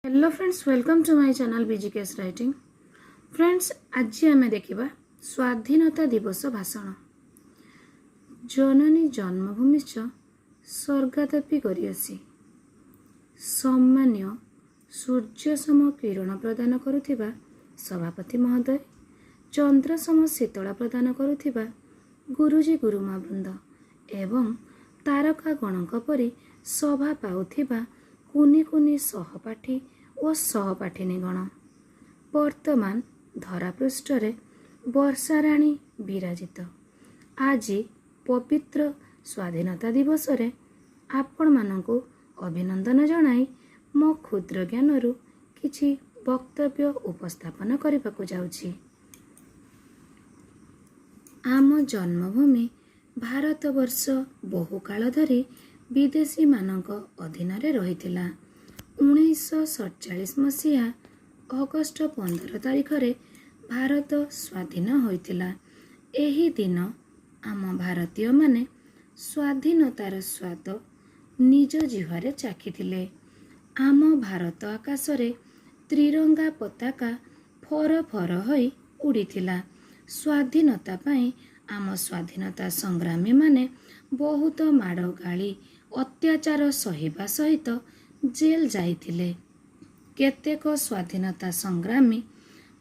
Hello friends, welcome to my channel BGKS Writing. Friends, ଆଜି ଆମେ ଦେଖିବା ସ୍ୱାଧୀନତା ଦିବସ ଭାଷଣ। ଜନନୀ ଜନ୍ମଭୂମିଶ୍ଚ ସ୍ୱର୍ଗାଦପି ଗରୀୟସୀ। ସମ୍ମାନୀୟ ସୂର୍ଯ୍ୟସମ କିରଣ ପ୍ରଦାନ କରୁଥିବା ସଭାପତି ମହୋଦୟ, ଚନ୍ଦ୍ରସମ ଶୀତଳ ପ୍ରଦାନ କରୁଥିବା ଗୁରୁଜୀ ଗୁରୁମା ବୃନ୍ଦ ଏବଂ ତାରକାଗଣଙ୍କ ପରି ଶୋଭା ପାଉଥିବା କୁନି କୁନି ସହପାଠୀ ଓ ସହପାଠିନୀଗଣ, ବର୍ତ୍ତମାନ ଧରାପୃଷ୍ଠରେ ବର୍ଷାରାଣୀ ବିରାଜିତ। ଆଜି ପବିତ୍ର ସ୍ୱାଧୀନତା ଦିବସରେ ଆପଣମାନଙ୍କୁ ଅଭିନନ୍ଦନ ଜଣାଇ ମୋ କ୍ଷୁଦ୍ର ଜ୍ଞାନରୁ କିଛି ବକ୍ତବ୍ୟ ଉପସ୍ଥାପନ କରିବାକୁ ଯାଉଛି। ଆମ ଜନ୍ମଭୂମି ଭାରତବର୍ଷ ବହୁକାଳ ଧରି ବିଦେଶୀମାନଙ୍କ ଅଧୀନରେ ରହିଥିଲା। 1947 ମସିହା ଅଗଷ୍ଟ 15 ତାରିଖରେ ଭାରତ ସ୍ୱାଧୀନ ହୋଇଥିଲା। ଏହି ଦିନ ଆମ ଭାରତୀୟମାନେ ସ୍ୱାଧୀନତାର ସ୍ୱାଦ ନିଜ ଜିହ୍ୱାରେ ଚାଖିଥିଲେ। ଆମ ଭାରତ ଆକାଶରେ ତ୍ରିରଙ୍ଗା ପତାକା ଫର ଫର ହୋଇ ଉଡ଼ିଥିଲା। ସ୍ୱାଧୀନତା ପାଇଁ ଆମ ସ୍ୱାଧୀନତା ସଂଗ୍ରାମୀମାନେ ବହୁତ ମାଡ଼, ଗାଳି, ଅତ୍ୟାଚାର ସହିବା ସହିତ ଜେଲ୍ ଯାଇଥିଲେ। କେତେକ ସ୍ୱାଧୀନତା ସଂଗ୍ରାମୀ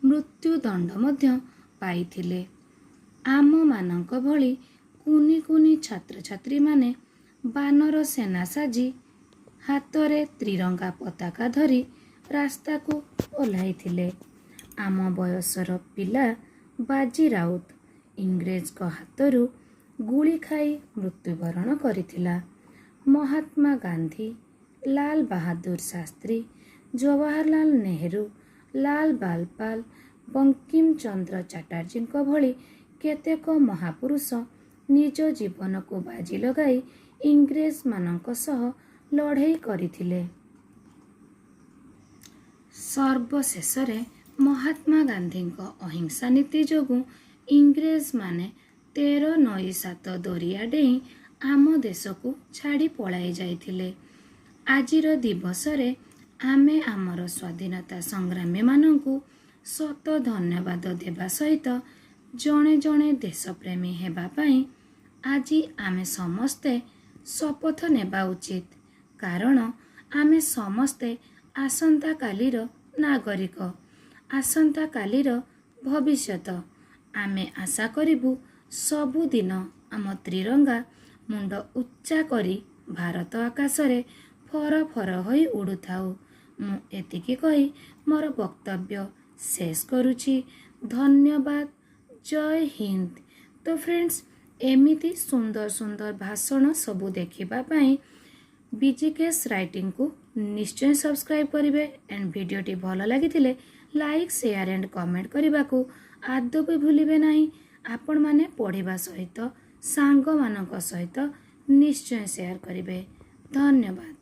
ମୃତ୍ୟୁଦଣ୍ଡ ମଧ୍ୟ ପାଇଥିଲେ। ଆମମାନଙ୍କ ଭଳି କୁନି କୁନି ଛାତ୍ରଛାତ୍ରୀମାନେ ବାନର ସେନା ସାଜି ହାତରେ ତ୍ରିରଙ୍ଗା ପତାକା ଧରି ରାସ୍ତାକୁ ଓହ୍ଲାଇଥିଲେ। ଆମ ବୟସର ପିଲା ବାଜି ରାଉତ ଇଂରେଜଙ୍କ ହାତରୁ ଗୁଳି ଖାଇ ମୃତ୍ୟୁବରଣ କରିଥିଲା। ମହାତ୍ମା ଗାନ୍ଧୀ, ଲାଲ ବାହାଦୁର ଶାସ୍ତ୍ରୀ, ଜବାହରଲାଲ ନେହେରୁ, ଲାଲ ବାଲ ପାଲ, ବଙ୍କିମ ଚନ୍ଦ୍ର ଚାଟାର୍ଜୀଙ୍କ ଭଳି କେତେକ ମହାପୁରୁଷ ନିଜ ଜୀବନକୁ ବାଜି ଲଗାଇ ଇଂରେଜମାନଙ୍କ ସହ ଲଢ଼େଇ କରିଥିଲେ। ସର୍ବଶେଷରେ ମହାତ୍ମା ଗାନ୍ଧୀଙ୍କ ଅହିଂସା ନୀତି ଯୋଗୁଁ ଇଂରେଜମାନେ 13 ନଈ ସାତ ଦରିଆ ଡେଇଁ ଆମ ଦେଶକୁ ଛାଡ଼ି ପଳାଇ ଯାଇଥିଲେ। ଆଜିର ଦିବସରେ ଆମେ ଆମର ସ୍ୱାଧୀନତା ସଂଗ୍ରାମୀମାନଙ୍କୁ ଶତ ଧନ୍ୟବାଦ ଦେବା ସହିତ ଜଣେ ଜଣେ ଦେଶପ୍ରେମୀ ହେବା ପାଇଁ ଆଜି ଆମେ ସମସ୍ତେ ଶପଥ ନେବା ଉଚିତ। କାରଣ ଆମେ ସମସ୍ତେ ଆସନ୍ତାକାଲିର ନାଗରିକ, ଆସନ୍ତାକାଲିର ଭବିଷ୍ୟତ। ଆମେ ଆଶା କରିବୁ, ସବୁଦିନ ଆମ ତ୍ରିରଙ୍ଗା ମୁଣ୍ଡ ଉଚ୍ଚା କରି ଭାରତ ଆକାଶରେ ଫର ଫର ହୋଇ ଉଡ଼ୁଥାଉ। ମୁଁ ଏତିକି କହି ମୋର ବକ୍ତବ୍ୟ ଶେଷ କରୁଛି। ଧନ୍ୟବାଦ। ଜୟ ହିନ୍ଦ। ତ ଫ୍ରେଣ୍ଡସ୍, ଏମିତି ସୁନ୍ଦର ସୁନ୍ଦର ଭାଷଣ ସବୁ ଦେଖିବା ପାଇଁ ବିଜିକେସ୍ ରାଇଟିଂକୁ ନିଶ୍ଚୟ ସବସ୍କ୍ରାଇବ୍ କରିବେ ଆଣ୍ଡ ଭିଡ଼ିଓଟି ଭଲ ଲାଗିଥିଲେ ଲାଇକ୍, ସେୟାର ଆଣ୍ଡ କମେଣ୍ଟ କରିବାକୁ ଆଦୌ ବି ଭୁଲିବେ ନାହିଁ। ଆପଣମାନେ ପଢ଼ିବା ସହିତ ସାଙ୍ଗମାନଙ୍କ ସହିତ ନିଶ୍ଚୟ ସେୟାର କରିବେ। ଧନ୍ୟବାଦ।